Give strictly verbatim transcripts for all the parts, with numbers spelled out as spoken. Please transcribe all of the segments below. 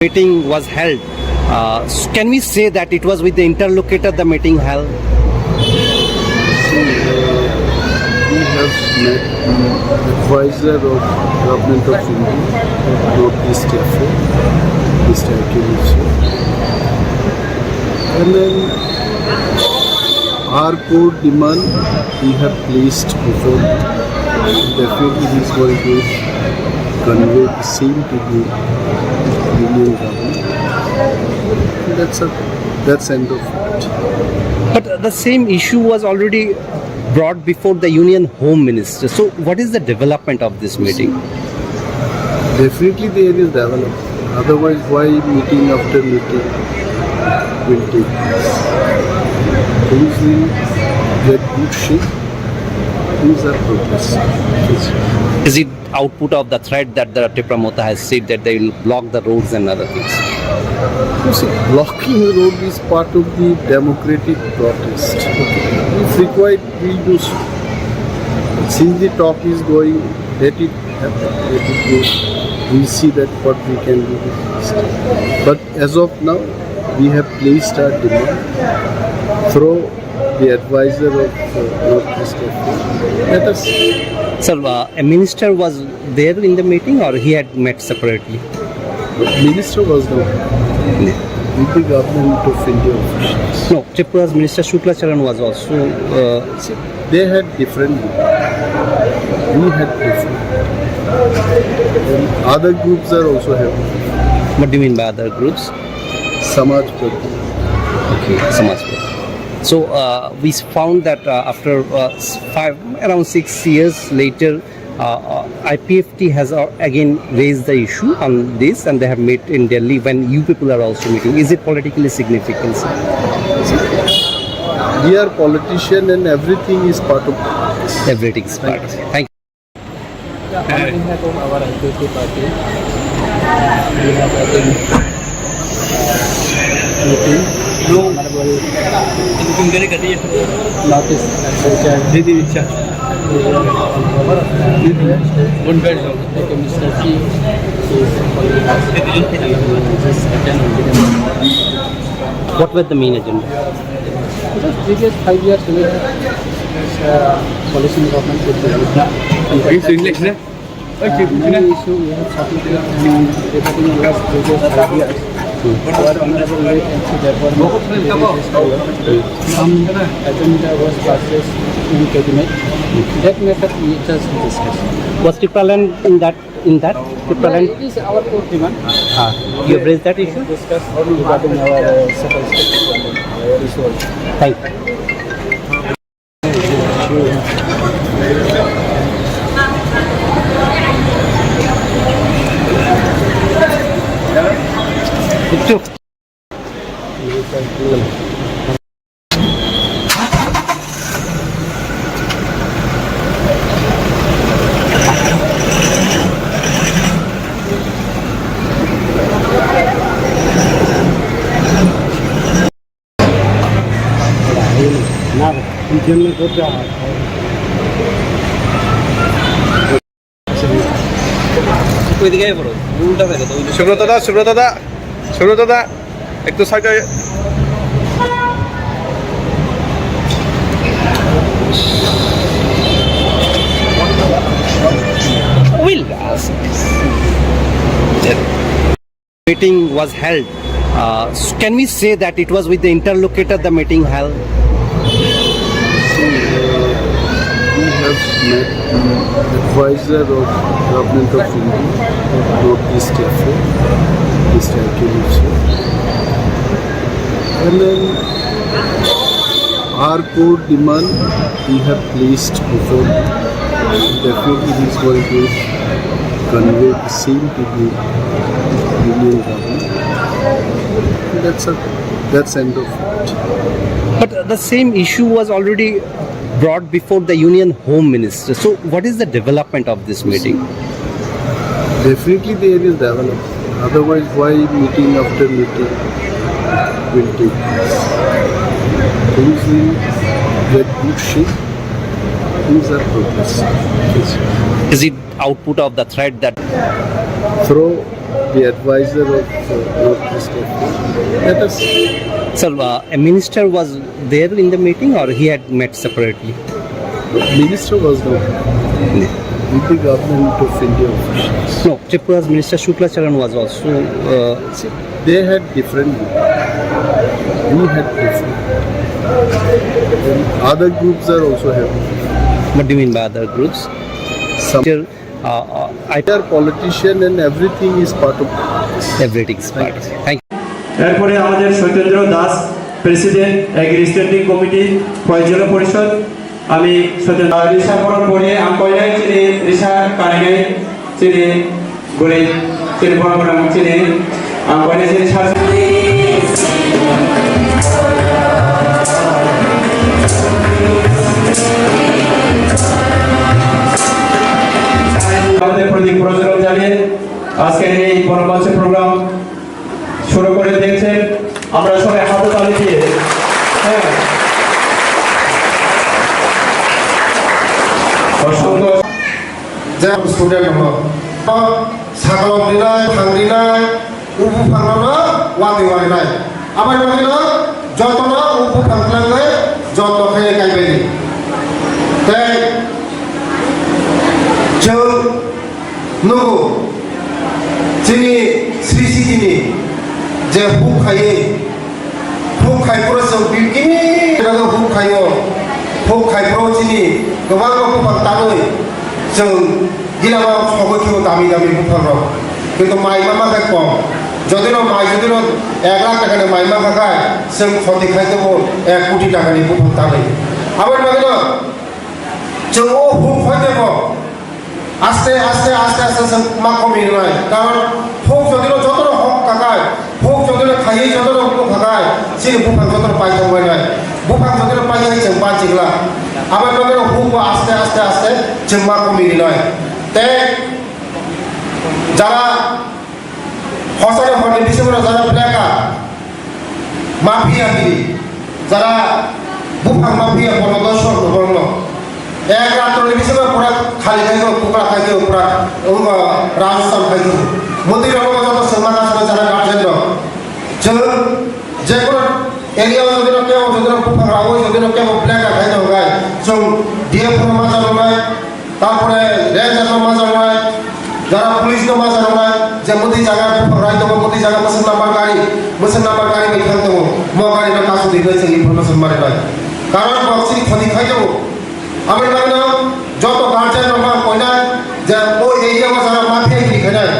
Meeting was held. Uh, s- can we say that it was with the interlocutor the meeting held? See, uh, we have met the advisor of Government of India, Northeast Affair, Mister Akhil Mishra. And then our core demand we have placed before. Definitely, he is going to convey the same to the Union Government. That's a, that's end of it. But the same issue was already brought before the Union Home Minister. So, what is the development of this meeting? Definitely, there is development. Otherwise, why meeting after meeting will take place? Things will get good shape. Things are progressing. Is it output of the threat that the Tipra Motha has said that they will block the roads and other things? You see, blocking the road is part of the democratic protest. If required, we do so. Since the talk is going, let it happen. Let it go. We see that what we can do. But as of now, we have placed our demand through the advisor of uh, Northeast Affair. Let us. Sir, uh, a minister was there in the meeting, or he had met separately? Minister was not with the Government of India officials. No, Tripura's Minister Shukla Charan was also. Uh, See, they had different group. We had different. And other groups are also having. What do you mean by other groups? Samaj Party. Okay, Samaj Party. So uh, we found that uh, after uh, s- five, around six years later, uh, uh, I P F T has uh, again raised the issue on this, and they have met in Delhi when you people are also meeting. Is it politically significant, sir? We are politician and everything is part of politics. Everything is part. Thank you. On behalf of our I P F T party, we have attended meeting. Honorable Northeast Agriculture Minister P is calling us and this attend on behalf of What were the main agenda? Just previous five years we have uh, policy government with the English, English, ne? Uh, many issue we have submitted and regarding the last previous five years. Our honorable late M C Debbarma, some agenda was passed in cabinet. That matter we just discussed. Was Tipraland in that, in that? Tipraland? It is our core demand. Ah, you have raised that issue? Discuss regarding our uh, separate state issue. Thank you. ওইদিকে আয় বড়, উল্টা থাকে তো, ওইদিকে। সুব্রত দা, সুব্রত দা, সুব্রত দা, একটু সাইডে। We'll ask. Meeting was held. Uh, s- can we say that it was with the interlocutor the meeting held? See, uh, we have met the advisor of Government of India, Northeast Affair, Mister Akhil Mishra. And then our core demand we have placed before. Definitely, he is going to convey the same to the Union Government. That's a, that's end of it. But the same issue was already brought before the Union Home Minister. So, what is the development of this meeting? Definitely, there is development. Otherwise, why meeting after meeting will take place? Things will get good shape. Things are progressing. Is it output of the threat that through The advisor of uh, North East F P. Let us. Sir, uh, a minister was there in the meeting, or he had met separately? Minister was not with the government of India officials. No, Tripura's Minister Shukla Charan was also. Uh, See, they had different. We had different. And other groups are also having. What do you mean by other groups? Some. Uh, uh, I They are politician and everything is part of politics. Everything is part of. Thank you. এরপরে আমাদের Satyendra Das, president, agri standing committee, ফয়েজ জেলা পরিষদ। আমি সত্যেন্দ্র, আহ, রিসা বরণ পড়ে, আম কয়লাই চিনি, রিসা কারিনাই চিনি, গরে চিনি, বরণ পড়ে, আম চিনি, আম কয়লাই চিনি, সার আমাদের প্রতি প্রচলন জানিয়ে আজকের এই বড় মঞ্চের প্রোগ্রাম শুরু করে দিয়েছেন। আমরা সবাই হাতে তালি দিয়ে, হ্যাঁ, অসংখ্য যে student হলো, sakao rinai, thang rinai, ubu phangno no watwi warinai. Abai bagwi no jotono ubu phang twlangwi joto khe kaibaini. Tei chwng nugo chini Sri Sitini je huk khaiwi, huk khai phuru chwng bibini jaga huk khaio, huk khai phuru chini kwbangma buphang tanwi chwng gila ma sogwi khe dami dami buphang rok. Kintu mai ma ma khe kom. Jodi no mai, jodi no ek lakh taka ni mai ma kha khai, chwng khoti khai tongo ek koti taka ni buphang tanwi. Aboni bagwi no chwng o huk khai tongmo aste aste aste aste chwng ma komi rwnai. Karon huk jodi no joto no hok kha khai, huk jodi no khaiwi joto no huk kha khai, chini buphang joto no pai tong bai nai. Buphang jodi no pai khai chwng banchi gla. Aboni bagwi no huk bo aste aste aste chwng ma komi rwnai. Tei jara hosani horni bisingo jara bleka mafia giri, jara buphang mafia bono doshok borokno ek ratroni bisingo pura khali khai kho, pukra khai kho, pura, um, Rajasthan khai kho. Moti rok joto chwng ma kasano jara guardian rok. Chwng jekunu area o jodi no kebo jodi no buphang rawi jodi no kebo bleka khai tongo khai, chwng D F O no ma janoknai, tarpore ranger no ma janoknai, jara police no ma janoknai, je moti jaga buphang rai tongo, moti jaga mwswk number gari, mwswk number gari bai thang tongo, mo gari no kasu di bai chwng information ma rinai. Karon bo chini khoti khai tongo. Aboni bagwino joto guardian rok ma koinai je o area o jara mafia giri khainai,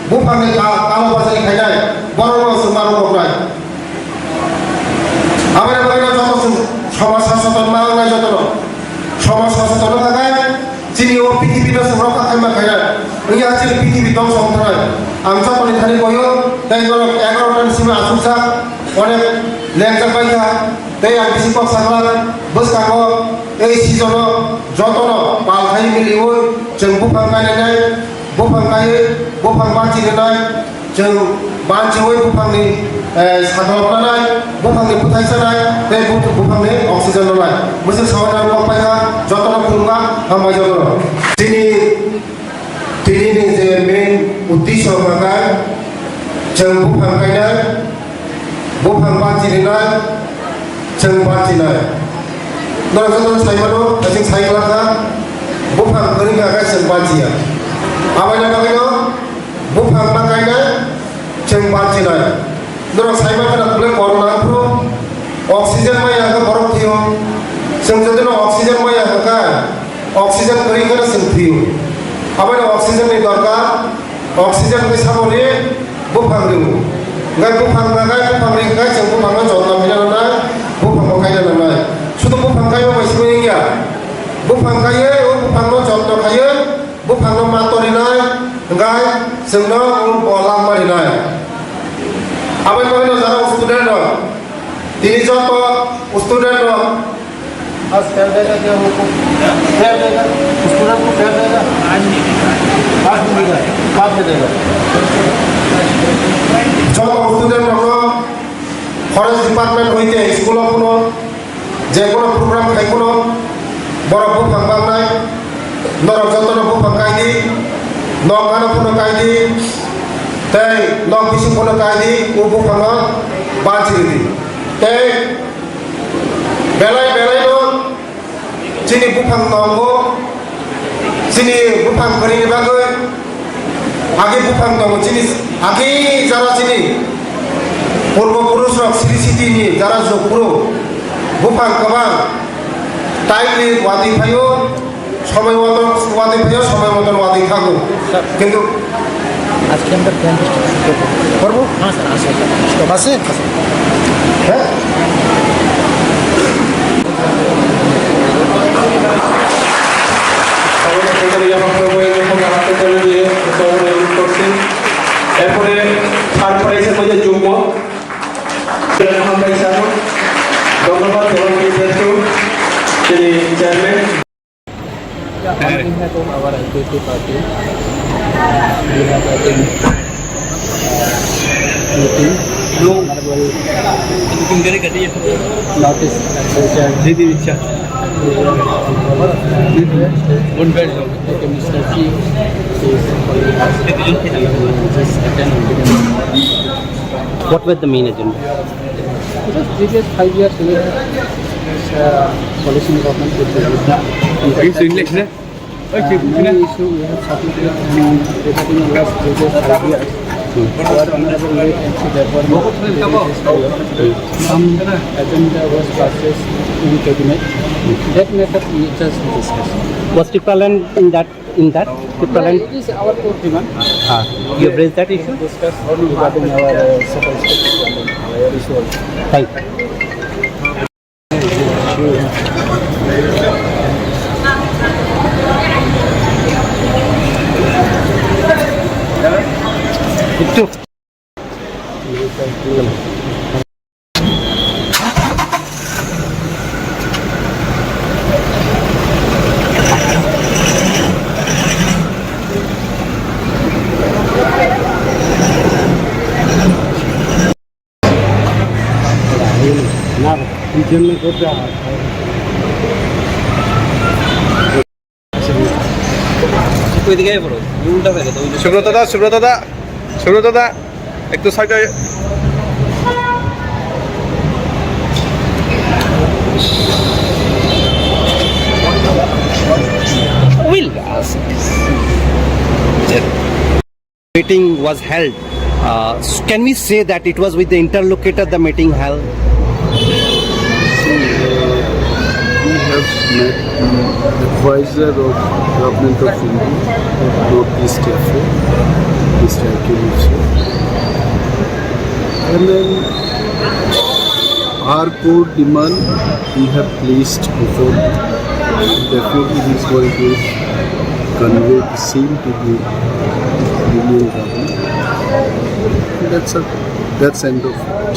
buphangni ka-, kalo bajai khainai, borokno chwng ma rwknai. Aboni bagwino joto chwng somaj sasoton ma wngnai jotono. Somaj sasoton wngkha khe chini o pithibino chwng rokha khaima khainai. Wngya chini pithibi dongso wngthanai. Ang jotoni thani koio tei norok egaroh tani simi achukjak onek lengjak baikha. Tei ang bisi kok saglak, bwskango tei sijono jotono pal khai miliui chwng buphang kainai, buphang kaiwi buphang banchi rwnai, chwng banchiui buphangni, eh, sakno rwnai, buphangni bwthai chanai, tei bu-, buphangni oxygen rwnai. Bwswk saui nang kok paikha, jotono khulumkha, hambai jotono. Chini Tini ni je main uddesho hwnka khe chwng buphang kainai, buphang banchi rinai, chwng banchinai. Norok joto sai mano, aswk sai glak kha, buphang kwrwi kha khe chwng banchiya. Aboni bagwino buphang ma kainai, chwng banchinai. Norok sai mankha na, bwlai corona phuru oxygen maya hwnkhe borok thwio. Chwng jodi no oxygen maya hwnkhe, oxygen kwrwi hwnkhe chwng thwio. Aboni oxygen ni dorkar, oxygen hwnkhe saboni buphang rw. Hwnkhe buphang nagai, buphang rw hwnkhe chwng buphangno jotno khaina nangnai, buphangno khaina nangnai. Sudu buphang kaiwi bai simi wngya. Buphang kaiwi o buphangno jotno khaiwi, buphangno ma torinai, hwnkhe chwngno bo langma rinai. Aboni bagwino jara student rok, tini joto student rok. As fail dega kya humko? Fail dega? Student ko fail dega? Pass nahi dega. Pass nahi dega. Joto student rokno forest department hoite school o kuno je kono program khai kuno, borok buphang bangnai, norok jotono buphang kaidi, nok ano phano kaidi, Tei nok bising bono kai di, o buphangno banchi rw di. Tei belai belai no chini buphang tongo, chini buphang kwrwini bagwi agi buphang tongo, chini agi jara chini purbo purush rok Sri Siti ni jara jokphuru buphang kwbang timely watwi phaio. Somoi moton watwi phaio, somoi moton watwi thango. Kintu আজকে আমরা ক্যাম্প করবো। হ্যাঁ স্যার, আসুন। আছে? হ্যাঁ? এরপরে থার্ড প্রাইজের মধ্যে যুগ্ম রহমান ভাই স্যার, ধন্যবাদ এবং কৃতজ্ঞ তিনি chairman. On behalf of our I P F T party, we have attended, uh, meeting. Honorable North East Agriculture, Minister Chief, is just attend. What were the main agenda? Just previous five years we have, uh, coalition government with the English, na? Uh, many issue we have submitted and regarding the last previous five years. Our honorable late M C Debbarma, some agenda was passed in cabinet. That matter we just discussed. Was Tipraland in that, in that? Tipraland? Yeah, it is our core demand. Ah, you have raised that issue? Discuss regarding our, uh, several states and, uh, issue also. Thank you. Subrata da, Subrata da, Subrata da, একটু সাইডে। We'll ask. Meeting was held. Uh, s-, can we say that it was with the interlocutor the meeting held? We have met the advisor of Government of India, North East Affair, Mister I K Mishra. And then our core demand we have placed before. Definitely, he is going to convey the same to the Union Government. That's a, that's end of it.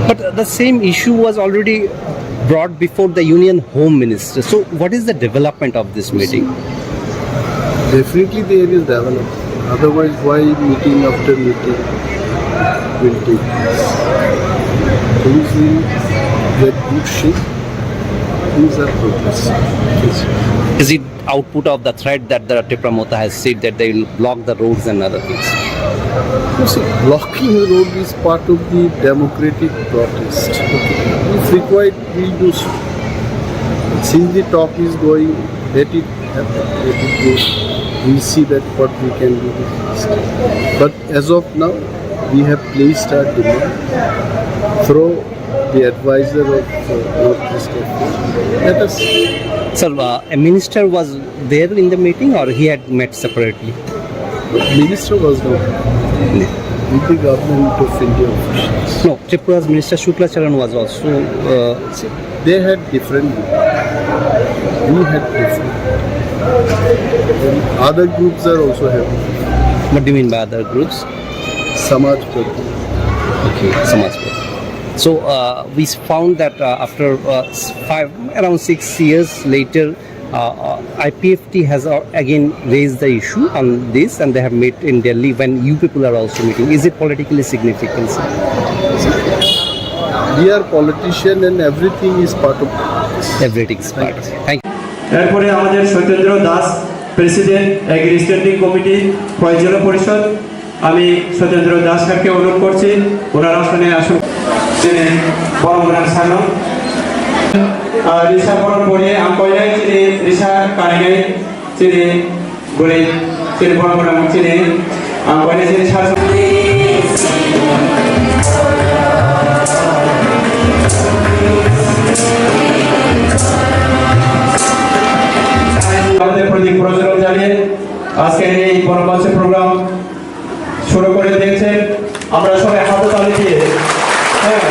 But the same issue was already brought before the Union Home Minister. So, what is the development of this meeting? Definitely, there is development. Otherwise, why meeting after meeting will take place? Things will get good shape. Things are progressing. Is it output of the threat that the Tipra Motha has said that they will block the roads and other things? You see, blocking the road is part of the democratic protest. If required, we'll do so. Since the talk is going, let it happen, let it go. We'll see that what we can do. But as of now, we have placed our demand through the advisor of, uh, North East Affair. Let us. Sir, uh, a minister was there in the meeting, or he had met separately? Minister was not with the Government of India officials. No, Tripura's Minister Shukla Charan was also. Uh, See, they had different group. We had different. And other groups are also having. What do you mean by other groups? Samaj Prati. Okay, Samaj Prati. So, uh, we found that, uh, after, uh, s-, five, around six years later, uh, uh, I P F T has, uh, again raised the issue on this, and they have met in Delhi when you people are also meeting. Is it politically significant, sir? We are politician and everything is part of politics. Everything is part of it. Thank you. এরপরে আমাদের Satyendra Das, president, agri standing committee, Khowai zilla parishad, আমি সত্যেন্দ্র দাস স্যারকে অনুরোধ করছি, ওনার আসনে আসুন। Chini borok gwnang sano, ah, risa borok boni ang koinai chini risa kainai chini boni chini borok gwnang chini ang koinai chini sar. আমাদের প্রতি প্রচলন জানিয়ে আজকের এই বড় মঞ্চের প্রোগ্রাম শুরু করে দিয়েছেন। আমরা সবাই হাততালি দিয়ে, হ্যাঁ,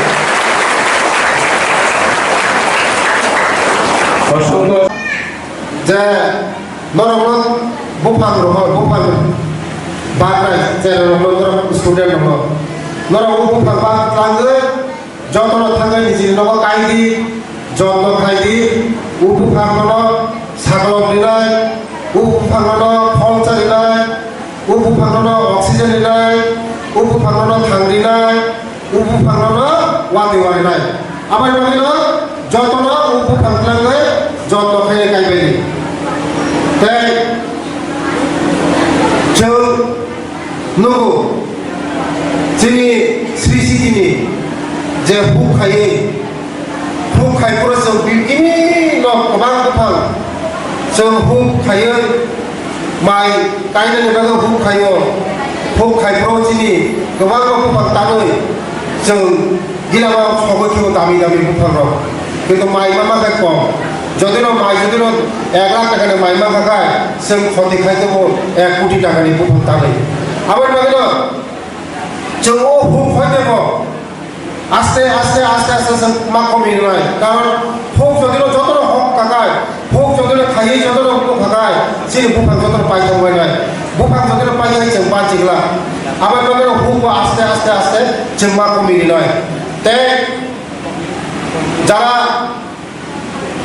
অসংখ্য je norokno buphang rohor, buphang bagnai, je norokno norok student rohor, norok buphang bag tlangwi jotono thangwi nijini nogo kai di, jotno khai di, o buphangno saklok rinai, o buphangno pholsa rinai, o buphangno oxygen rinai, o buphangno thang rinai, o buphangno watwi warinai. Aboni bagwino jotono o buphang tlangwi jotno khai kaibai di. Tei chwng nugo, chini Sri Sitini je huk khaiwi, huk khai phuru chwng bini no kwbang buphang chwng huk khaiwi mai kainani bagwi huk khaio, huk khai phuru chini kwbangma buphang tanwi chwng Gila ba sogwi khe o dami dami buphang rok. Kintu mai ma ma khe kom. Jodi no mai jodi no ek lakh taka ni mai ma kha khai, chwng khoti khai tongo ek koti taka ni buphang tanwi. Aboni bagwi no chwng o huk hoi de bo aste aste aste aste chwng ma komi nai. Karon huk jodi no joto no hok ka khai, huk joto no khaiwi joto no huk ka khai, chini buphang joto no pai thang bai nai. Buphang joto no pai hai chwng ba chigla. Aboni bagwi no huk bo aste aste aste chwng ma komi nai. Tei jara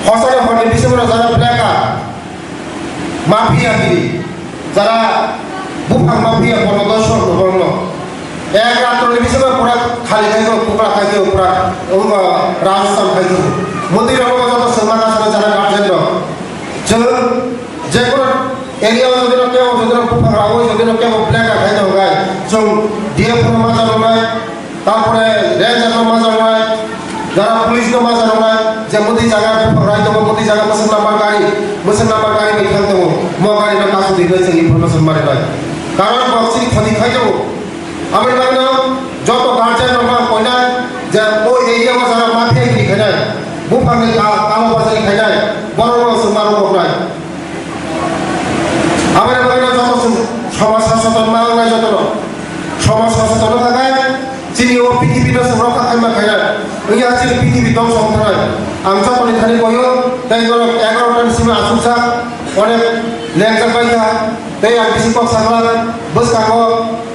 hosani horni bisingo jara black mafia giri, jara buphang mafia bono doshor borokno ek ratroni bisingo pura khali khai kho, pura khai kho, pura, um, Rajasthan khai kho. Modi rok joto sengma kasano jara guardian rok. Chwng jekono area o jodi no kebo jodi no buphang rawi jodi no kebo black khai tongo khai, chwng D F O no ma jano nai. Tarpore ranger no ma jano nai, jara police no ma jano nai, je mudi jaga buphang rai tongo, mudi jaga mwswk number gari, mwswk number gari bai thang tongo, mo gari no kasu di nai chwng information mari nai. Karon bo chini khoti khai tongo. Aboni bagwi no joto guardian rok no ang koinai je o area o jara mafia giri khainai, buphang ni ka-, kamo bajai khainai, borok no chwng ma rwknai. Aboni bagwi no joto chwng somaj soseton ma wngnai joto no. Somaj soseton wngkha khe chini o prithibi no chwng rokha khaima khaina. Wngya chini prithibi dongso wngkha nai. Ang jotoni thani koyo tei norok egaroh ta ni simi achukjak onek lengjak bai kha. Tei ang bisi kok sakha bwskango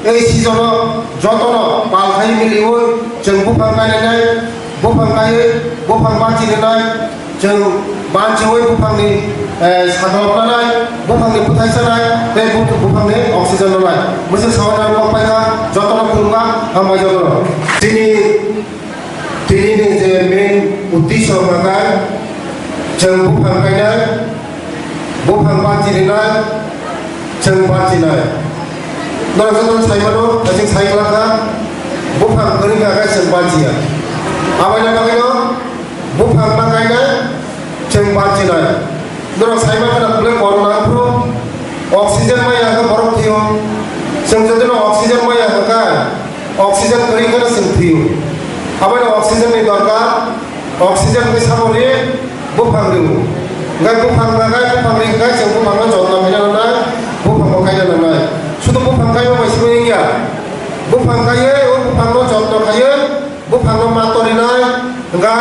ei season o joto no pal khai miliwi chwng buphang kainai nai. Buphang kaiwi, buphang banchi rwnai, chwng banchiwi buphangni, eh, sakno rwnai, buphangni bwthai chanai, tei bu-, buphangni oxygen rwnai. Mwswk saui nang kok paikha, jotono khulumkha, hambai jotono. Chini, tini ni je main uddesho hwnkha khe, chwng buphang kainai, buphang banchi rwnai, chwng banchinai. Norok joto sai mano, aswk sai glak kha, buphang kwrwi kha khe chwng banchiya. Aboni bagwino buphang ma kainai, chwng banchinai. Norok sai mankha na, bwlai corona phuru oxygen maya khe borok thwio. Chwng joto no oxygen maya khe, oxygen kwrwi khe chwng thwio. Aboni oxygen ni dorkar. Oxygen ni samung ri buphang rio. Hingke buphang nagai, buphang ri hingke chwng buphang no jotno khaina nangnai, buphang bo khaina nangnai. Sudu buphang kaibo bai simi wngya. Buphang kaiye, o buphang no jotno kaiye, buphang no ma torinai, hingke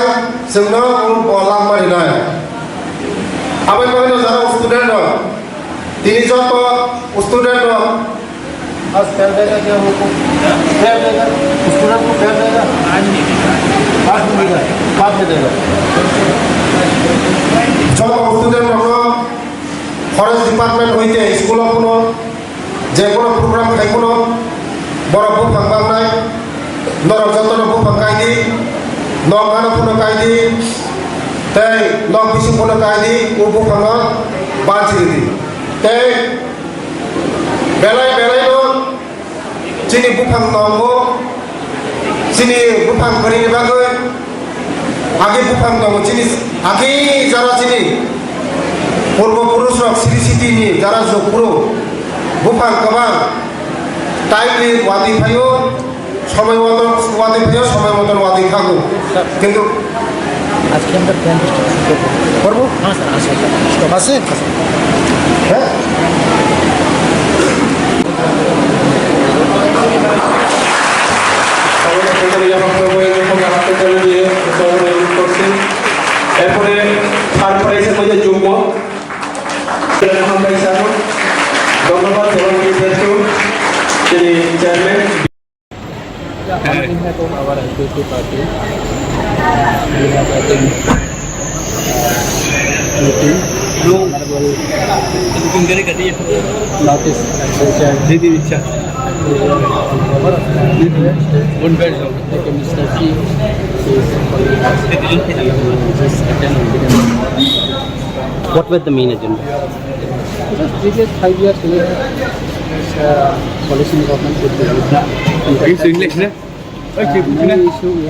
chwng no bo langma rinai. Aboni bagwi no jara student rok, tini joto student rok, आज फेल देगा क्या वो को? फेल देगा? स्टूडेंट को फेल देगा? पास नहीं देगा। पास नहीं देगा, बाद में देगा। Joto student rokno forest department hoite school o kuno je kuno program khai kuno borok buphang bangnai, norok jotono buphang kai di, nok ano kuno kai di, tei nok bising kuno kai di, o buphango banchi di. Tei Belai belai no Chini buphang tongo, chini buphang kwrwini bagwi, age buphang tongo, chini age jara chini purbo purush rok sri siti ni jara jukpru buphang kwbang timely watwi phaio, somoi moton watwi phaio, somoi moton watwi thango. Kintu আজকে আমরা প্ল্যান করবো। হ্যাঁ স্যার, আসুন। আছে? হ্যাঁ। এরপরে থার্ড প্রাইজের মধ্যে যুগ্ম ধন্যবাদ এবং কৃতজ্ঞ তিনি chairman. On behalf of our I P F T party, we have attended, uh, meeting. Honorable North East Agriculture, Mister P is calling us. What was the main agenda? Just previous five years, we have, uh, coalition government with the English, na? Okay, many issue we